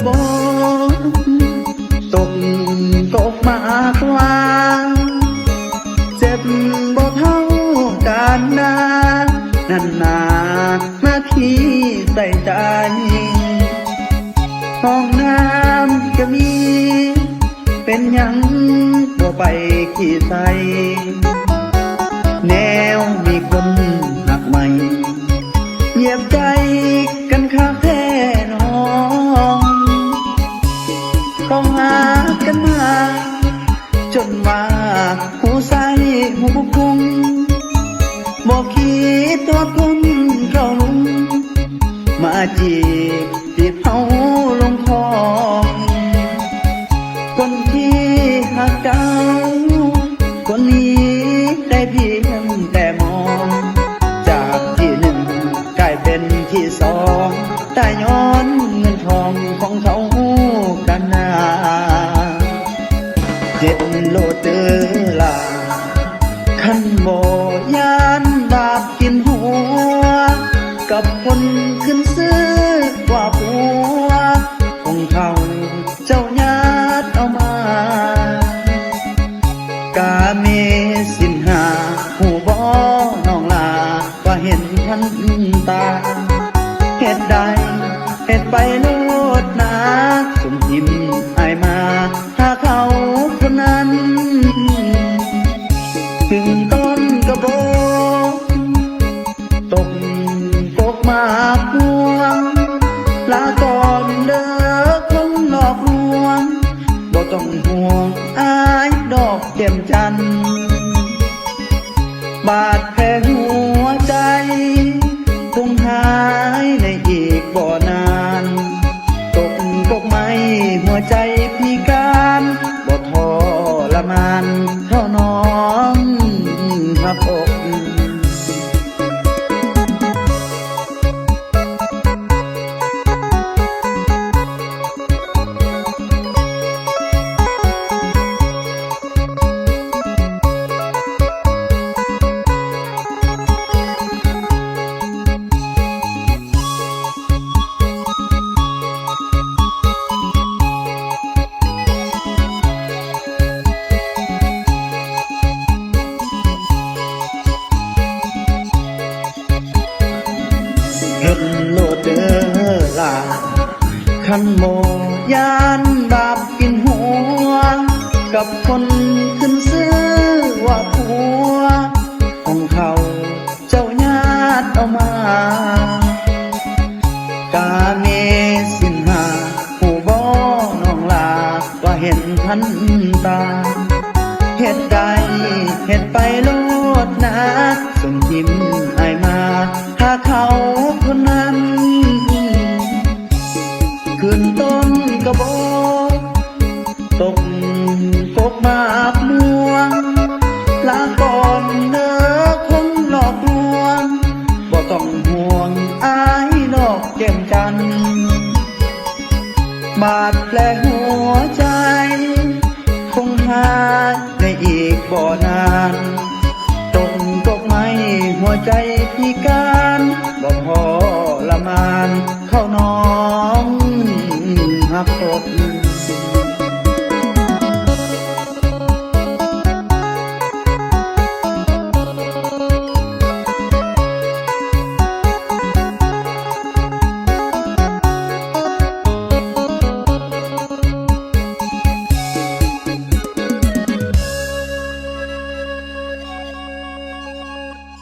ບໍ່ຕົກກົກໝາກຫວ້າ ເຈັບບໍ່ເທົ່າການນາ ນັ້ນນາມາຂີ້ໃສ່ໃຈ ຫ້ອງນ້ຳກະມີ ເປັນຫຍັງບໍ່ໄປຂີ້ໃສ່ ແນວມີຄົນຮັກໃໝ່ ຢຽບໃຈກັນຄັກແທ້ນ້ອງ ເຂົາຮັກກັນມາ ຈົນວ່າຮູ້ໄສ້ຮູ້ກຸງ ບໍ່ຄິດຮອດຄົນເຂົາລຸງ ມາຈີບ ຈີບເຮົາລົງຄອງ ຄົນທີ່ຮັກເຈົ້າ ຄົນນີ້ໄດ້ພຽງແຕ່ມອງ ຈາກທີ່ໜຶ່ງກາຍເປັນທີ່ສອງ ຕາຍຍ້ອນເງິນທອງຂອງເຂົາກັນນາ ເຮັດໂລດເດີຫຼ້າ ຄັນບໍ່ຢ້ານບາບກິນຫົວ ກັບຄົນຂຶ້ນຊື່ວ່າຜົວ ຂອງເຂົາເຈົ້າຍາດເອົາມາ ກາເມສິນຫ້າ ຮູ້ບໍ່ນ້ອງຫຼ້າ ວ່າເຫັນທັນຕາ ເຮັດໄດ້ເຮັດໄປໂລດນາ ສົມຖິ້ມອ້າຍມາ ຫາເຂົາຄົນນັ້ນ ຂຶ້ນຕົ້ນກະບົກ ຕົກກົກໝາກມ່ວງ ລາກ່ອນເດີຄົນຫຼອກລວງ ບໍ່ຕ້ອງຫ່ວງອ້າຍດອກແກ້ມຈັນ ບາດແຜຫົວໃຈຄົງຫາຍໃນອີກບໍ່ນານ ຕົກກົກໄມ້ຫົວໃຈພິການ ບໍ່ທໍລະມານເທົ່ານ້ອງຮັບອົກ. ເຫັນໂລດເດີຫຼ້າ ຄັນບໍ່ຢ້ານບາບກິນຫົວ ກັບຄົນຂຶ້ນຊື່ວ່າຜົວ ຂອງເຂົາເຈົ້າຍາດເອົາມາ ກາເມສິນຫ້າ ຮູ້ບໍ່ນ້ອງຫຼ້າ ວ່າເຫັນທັນຕາ ເຮັດໄດ້ເຮັດໄປໂລດນາ ສົ່ງຖິ້ມອ້າຍມາ ຫາເຂົາຄົນນັ້ນ ຂຶ້ນຕົ້ນກະບົກ ຕົກກົກໝາກມ່ວງ ລາກ່ອນເດີຄົນຫຼອກລວງ ບໍ່ຕ້ອງຫ່ວງອ້າຍດອກແກ້ມຈັນ ບາດແຜຫົ